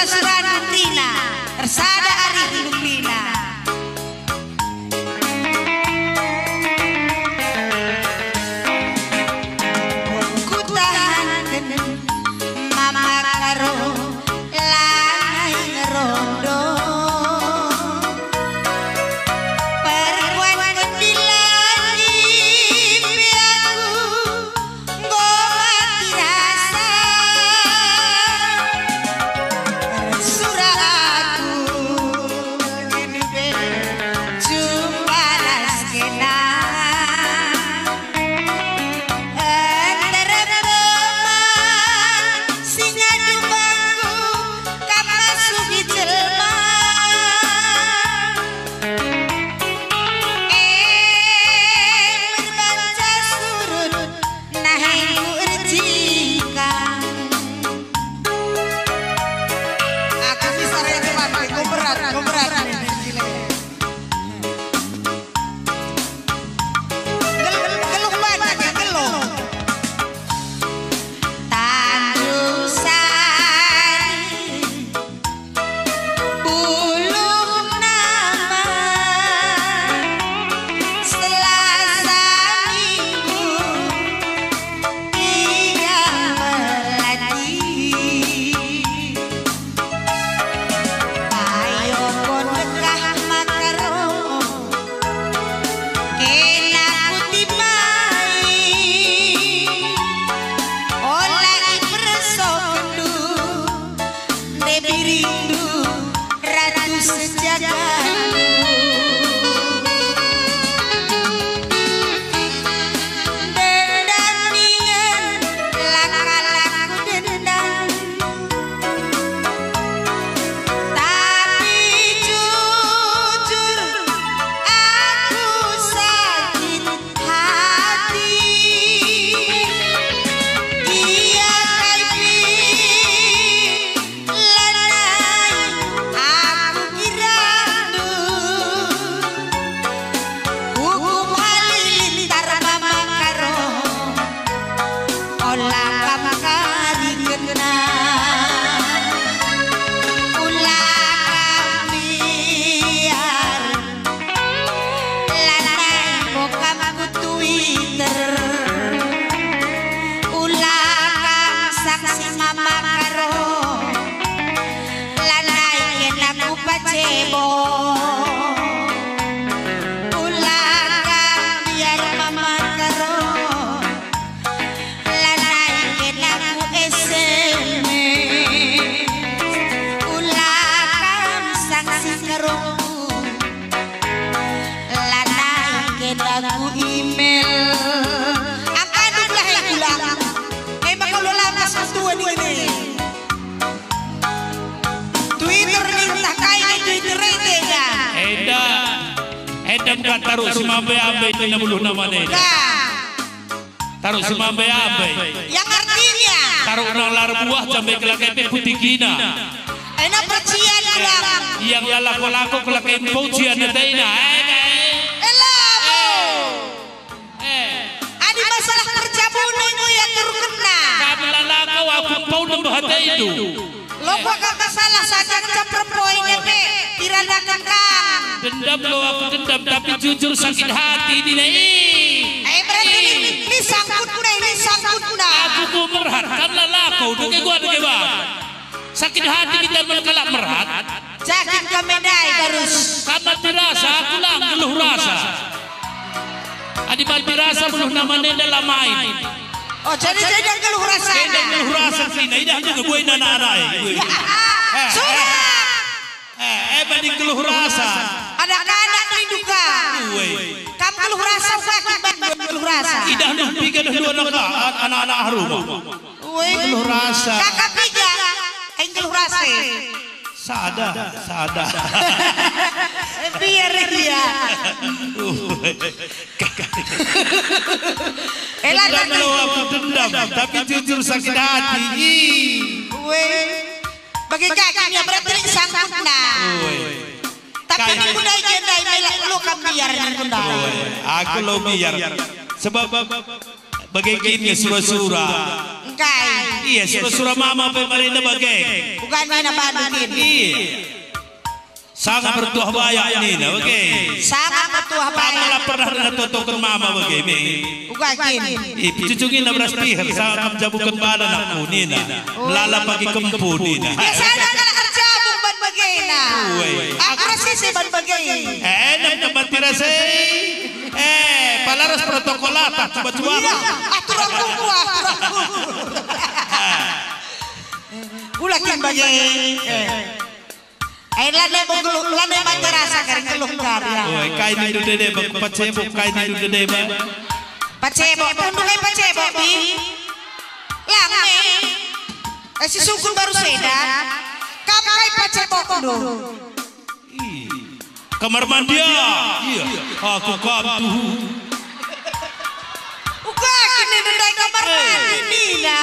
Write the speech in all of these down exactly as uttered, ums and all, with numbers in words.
Surandu kerina, ersada arih lumrina. Kutahanken mama Karo lanai ngerondo. Perempuan ketiga pe aku enggo mati rasa. Ersura aku, jumpa ras kena. Enterem teman si ngadu bangku, kap masuki jelma. E, merbanca surut, nahe ku erjingkang. Aku bisa rete mati, ku berat, ku berat. Gel-, geluh banyak ya, geluh. Tanjung Sari, Puluh nama Selasa Minggu tiga melati. Ayo kon dekah maka ro, kena kutimai. Ola ipersokenndu. Ndebi rindu ratu sejagat. Dendam ningen la kalak kudendam. Tapi jujur aku sakit hati. Ia kai pe lanai aku kirandu. Hukum halilintar mama Karo, ola kam kari kena. Ula kam biar lanai enggo kam ku Twitter. Ula kam saksi mama Karo, lanai kena ku pacebo. Ula kam biar mama Karo, lanai kena ku S M S. Ula kam saksi Karoku, lanai kena ku email. Angkandu belah e ulang. E maka ulang pas ketua ini. Twitter nih, ntah kai nge Twitter e tega. Enda, enda engka taruh si mambe-ambe nina buluh namana enda. Nah. Taruh si mambe-ambe. Yang artinya? Taruh nang la erbuah jambe kelakai pe putikina. Ena percian ulang. Yang la lako-lako kelakai empau cian ataina. Eh, eh. Elo. Eh. Adi masalah perjabun enggo iaturkenna. Kam la lako aku empau nembeh atendu. Lo kuakap masalah saja ngecap perempuan pe iranaken kam. Dendam lo aku dendam, tapi jujur sakit hati nina i. Eh, berarti ini, ini sangkutna, ini sangkutna. Aku ku merhat, kam la lako, dege gua dege ba. Sakit hati kita men kalak merhat. Jakin kami ndai barus. Kam mati rasa, aku lang geluh rasa. Adi mati rasa buluh namana enda la main. Oh, jadi, jadi geluh rasa. Enda geluh rasa kerina, idah juga buai anak-anak e. Eh, eh. Sudah. Eh, eh, banding geluh rasa. Anak-anak rindu ka. Uwe. Kam geluh rasa, sakit banget geluh rasa. Idah nuh piga dah dua anak, anak-anak harum. Uwe. Geluh rasa. Kakak piga, eh, geluh rasa. Sada, sada. Eh, biar dia. Uwe. Ela dendam lo aku dendam, tapi jujur sakit hati. Ih. Uwe. Bagi kakinya berarti sangkutna. Uwe. Tapi ini kuda ijendai melak lo kam biar ini kuda. Uwe. Aku lo biar. Sebab bagi kini sura-sura. Kai? Iya, sura-sura mama pe marina bage. Bukan nina bandu kin. Iya. Sanga pertuah bayak nina, oke. Sanga pertuah bayak. Kamu la pernah nina totoken mama bage, be. Uga kin. Ih, pecujungina beras piher, sanga kam jabuken bana nakku nina. Oh. Lala pagi kempu nina. Biasana kalak erjabung ban bagena. Uwe. Aku ras ise ban bage. Eh, nem tempat rasa. Eh, pala ras protokol apa? Coba-coba. Iya, atur aku, atur aku. Ula kin bage. Eh. Eh, lanai bengkulu, lanai mate rasa kari ngeluh kari, ya. Oi, kai nindu dede bak pacebok, kai nindu dede bak. Pacebok, tundu kai pacebok, Bi? Lang me. Eh, si sukun baru seda. Kam kai pacebokndu? Ih, kamar mandi, ah. Iya, aku kam tuhu. Uga kini ndai kamar mandi nina.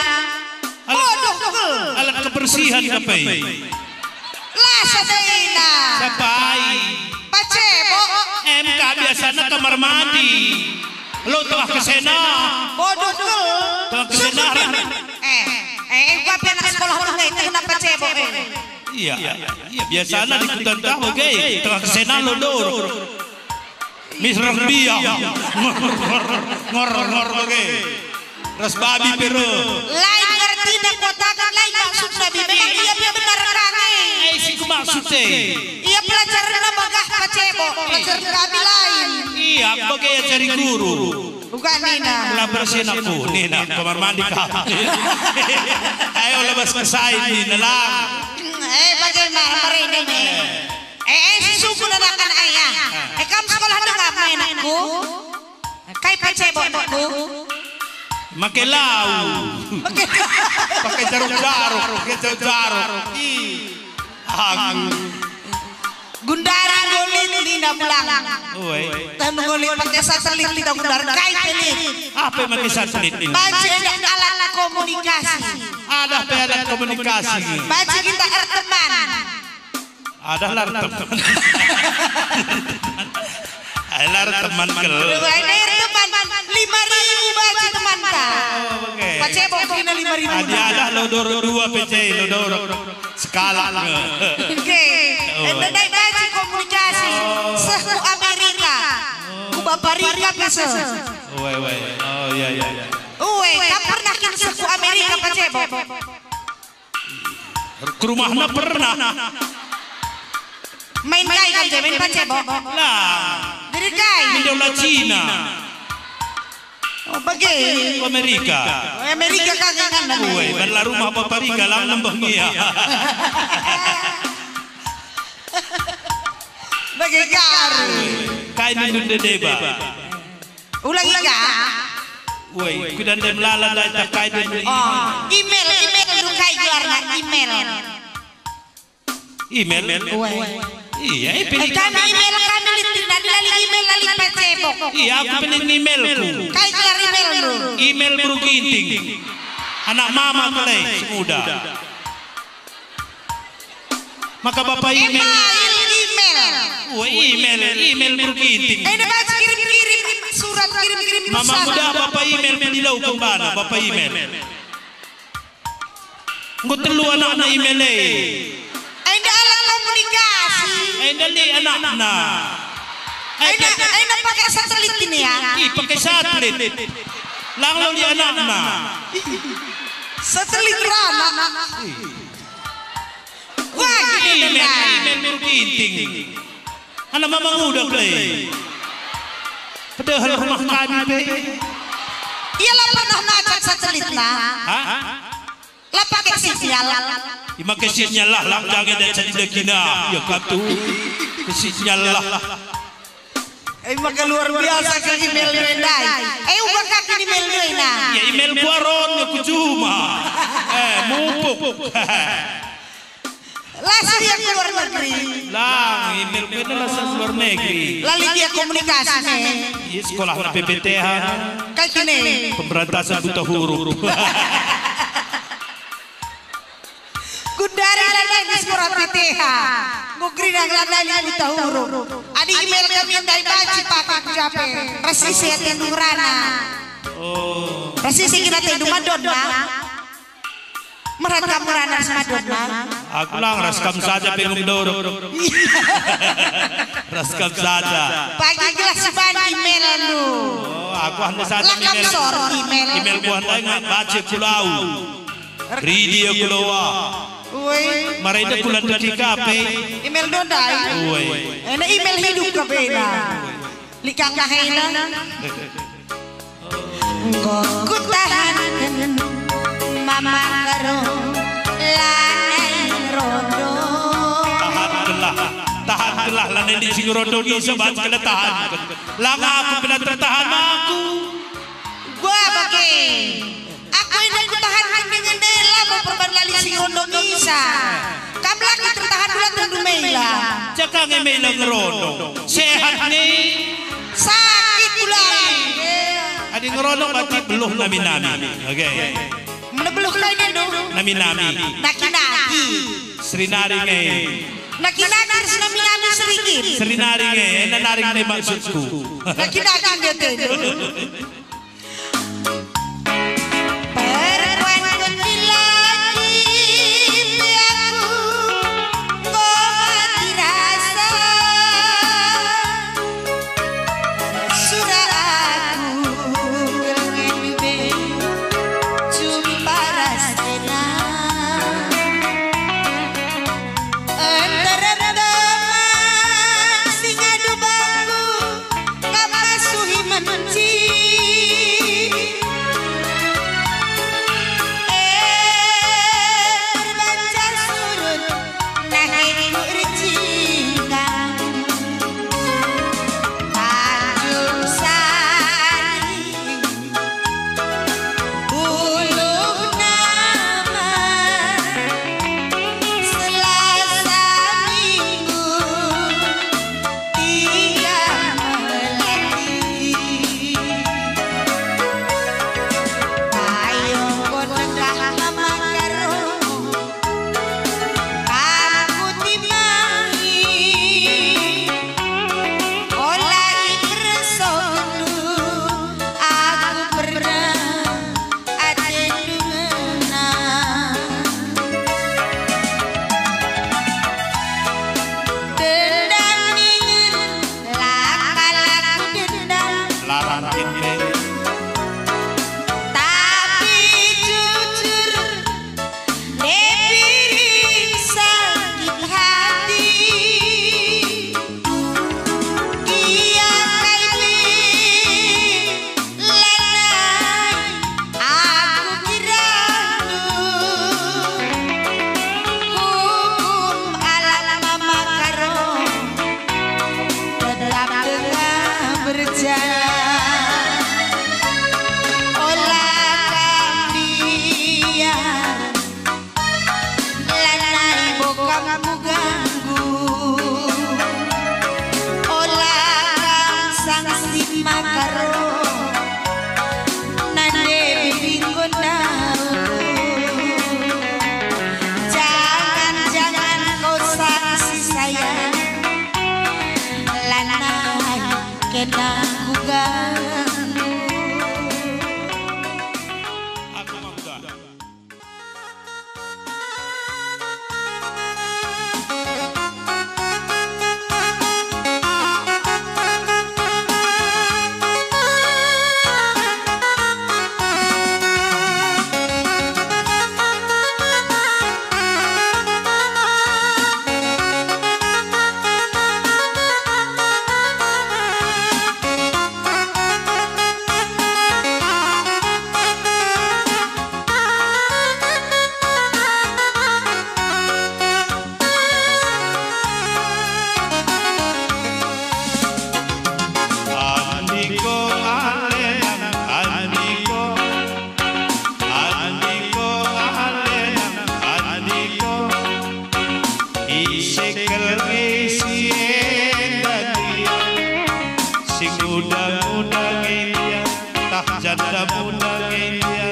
Alat, bodoh kal. Alat kebersihan kape. Lah sadena. Sapai. Pacebok. M K biasana kamar mandi. Lo tengah kesena. Bodoh kal. Tengah kesena. Eh, eh, gua pe anak sekolah tuh nggak itu kenapa cebok, eh? Iya, iya, biasana di kuta ntah bage, tengah kesena lo dor. Mis rang biang. Ngor, ngor, ngor, ngor bage. Ras babi pe reh. Lain ngertina kuataken lain maksudna, Bi. Memang ia pe benar kang e. Eh, si ku maksud e. Ia pelajarenna bagah pacebok, pelajarenna kami lain. Iya, aku bage ajari guru. Uga nina. La bersih aku, nina, kamar mandi kap. Ayo lebas kesain nina lang. Eh, bagaimana merinding e? Eh, eh, si sukun anak-anak ayah. Eh, kam sekolah denga main aku? Kai pacebok aku? Make lau. Make pakai jaruk-jaruk, pakai jaruk-jaruk. Ih, aku. Gundari nggo lit nina belang. Oi. Tah nggo lit pakai satelit kita gundari. Kai pe lit? Apa make satelit ini? Banci enda alat komunikasi. Ada pe alat komunikasi. Banci kita erteman. Ada lar teman. Ai lar teman kel. Aduh, ai lar teman. Lima ribu banci temanta. Oh, oke. Pacebok kena lima ribu. Adi ada lodor dua P C lodor. Sekalak. Oke. Oh. Enda ndai banci komunikasi. Seh ku Amerika. Ku Bapa Rika pe seh. Uwe, uwe. Oh, iya, iya, iya. Uwe, kam pernah kin seh ku Amerika pacebok? Ke rumahna pernah. Main kai kam je, main pacebok? Lah. Jadi kai? Main dola Cina. Oh, bage. Amerika. Oh, Amerika kagak kan? Woi, ban la rumah Bapa Rika, lang nembeh ngia. Bage kari. Kai nindu deba. Ulangi ka. Woi, kuidan dem lala ndai tak kai dem. Oh, email, email ndu kai gelarna, email. Email? Woi. Iya, eh, pilih. Eh, kami email kami lit, nanti lali email lali pacebok. Iya, aku pilih emailku. Kai gelar email lu? Email Bro Ginting. Anak mama kelai, semuda. Maka Bapa email. Email, email. Wah, email, email Bro Ginting. Eh, enda baca kirim-kirim surat, kirim-kirim pesan. Mama muda Bapa email, beli lau kembana, Bapa email. Enggo telu anakna email e. Eh, enda alat komunikasi. Eh, enda li anakna. Eh, enda, eh, enda pakai satelit ini ya. Ih, pakai satelit. Lang lo li anakna. Satelit rana. Wah, gini email, dah. Email Nur Ginting. Anak mama nguda, Play. Padahal rumah kami, Play. Ia la pernah macet satelitna. Hah? La pakai sinyal. Ima ke sinyal lah, lang jange dan sadi dagina. Ya katu. Ke sinyal lah. Eh, maka luar biasa ka email ndai. Eh, uga ka kin email ndai, nah. Ya, email ku Aron, ya ku Juma. Eh, mupuk. Lasi ia ku luar negeri. Lang, email ku enda lasi ku luar negeri. Lali dia komunikasi, me. Iya, sekolah P P T H. Kai kene? Pemberantasan buta huruf. Gundari lanai di sekolah P T H. Enggo gerinang lanai lit buta huruf. Adi email kami ndai banci pakai ku jape. Rasise atendu ngerana. Oh. Rasise kira atendu madonna. Merhat kam ngerana ras Madonna? Aku lang ras kam saja pe ngumdorok. Ras kam saja. Pagi gelah siban emailndu. Oh, aku hande saja. Lah kam email. Sor email. Email ku hande nggak baca kulau. Ridi aku loa. Woi. Mara enda kulan ridi kape. Email dondai. Woi. Ena email hidup kape na. Lit ka ngahena. Enggo kutahanken Mama Karo lanai ngerondong. Tahankenlah, tahankenlah lanai ndi si ngerondong Isa, banci kena tahanken. Langa aku pernah tertahan aku. Gua bage. Aku enda kutahanken dingen e labo perban lali si ngerondong Isa. Kam lagi tertahan ulah tendu mela. Caka nge mela ngerondong. Sehat nge. Sakit ulah. Adi ngerondong berarti beluh nami-nami. Oke. Mene beluh kai nindu? Nami-nami. Naki-naki. Serinari nge. Naki-naki ras nami-nami serikit. Serinari nge, enda nari nge maksudku. Naki-naki nge tendu. Perempuan kuntilanak pe aku, enggo mati rasa. Sura aku kelngen be jumpa ras kena. Nterem teman si ngadu bangku, kam ngasuhi menci. E, erbaca surut, nah, iku ercinggang. Tanjung Sari. Uluh nama Selasa Minggu tiga melati. Ayo enggo dengah Mama Karo. Aku timangi, ola ipersondu, aku pernah atendu ngena. Dendam ningen la kal aku dendam. Larang kin pe. Tapi jujur, Nepi sakit hati, ia kai pe lanai aku kirandu. Hukum alam Mama Karo tetap denga berjalan. Ola kam biar, lanai bo kam kuganggu. Ola kam sangsi Mama Karo, nande bibi enggo ndauh. Jangan-jangan kau sangsi sayang, lanai kena kuganggu. Aku mangga. Andiko, ale, andiko, andiko, ale, andiko. Ise kal nge si enda ndia, si nguda-nguda nge ndia, tah janda muda nge ndia,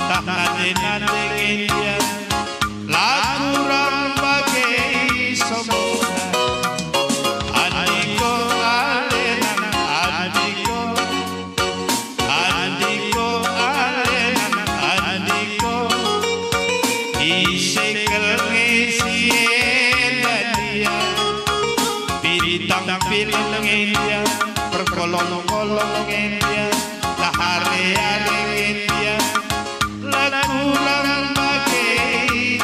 tah nande-nande nge ndia. La kurang bage isomna. Andiko, ale nang, andiko. Andiko, ale nang, andiko. Tampil ngendia, perkolong-kolong ngendia, la hare-hare ngendia, la kurang bage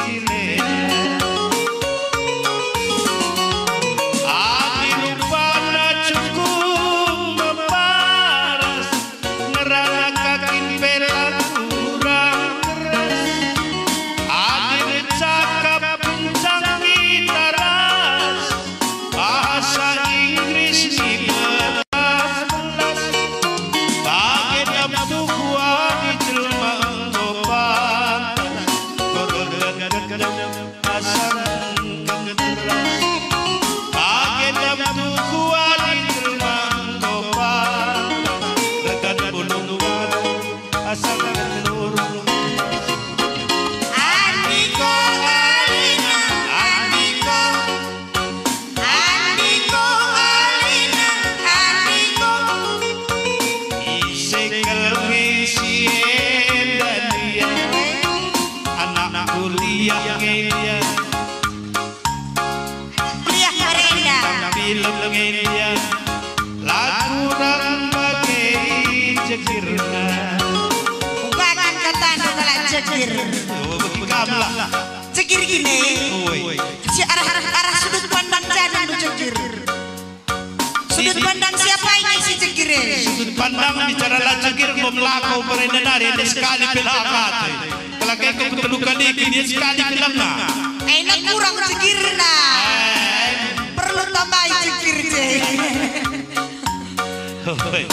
jile. Adi rupana cukup meparas, ngerana kakin pe la kurang keras. Adi ercakap kencang kita ras, bahasa Inggris ni belas-belas. Bage dam tuhu adi jelma enggo pantas, berdegan-degan asangken keras. Bage dam tuhu adi jelma enggo pantas, regan bulung asangken nurung. Andiko, Alina, andiko, andiko, Alina, andiko. Ise kal me si enda nia, anak kuliah nge nia. Kuliah Marenda. Film nge nia, la kurang bage jegirna. Ubakan katandu kalak jegir. Oh, bagi kam lah. Jegir gine. Oi. Si arah, arah sudut pandang jandu jegir. Sudut pandang siapa ini si jegir e? Sudut pandang bicara la jegir, enggo melako Marenda nari, enda sekali pe la kate. Kelakenku telu kali kin, enda sekali pe langa. Enda kurang jegirna. Eh. Perlu tambahi jegir je. Oi.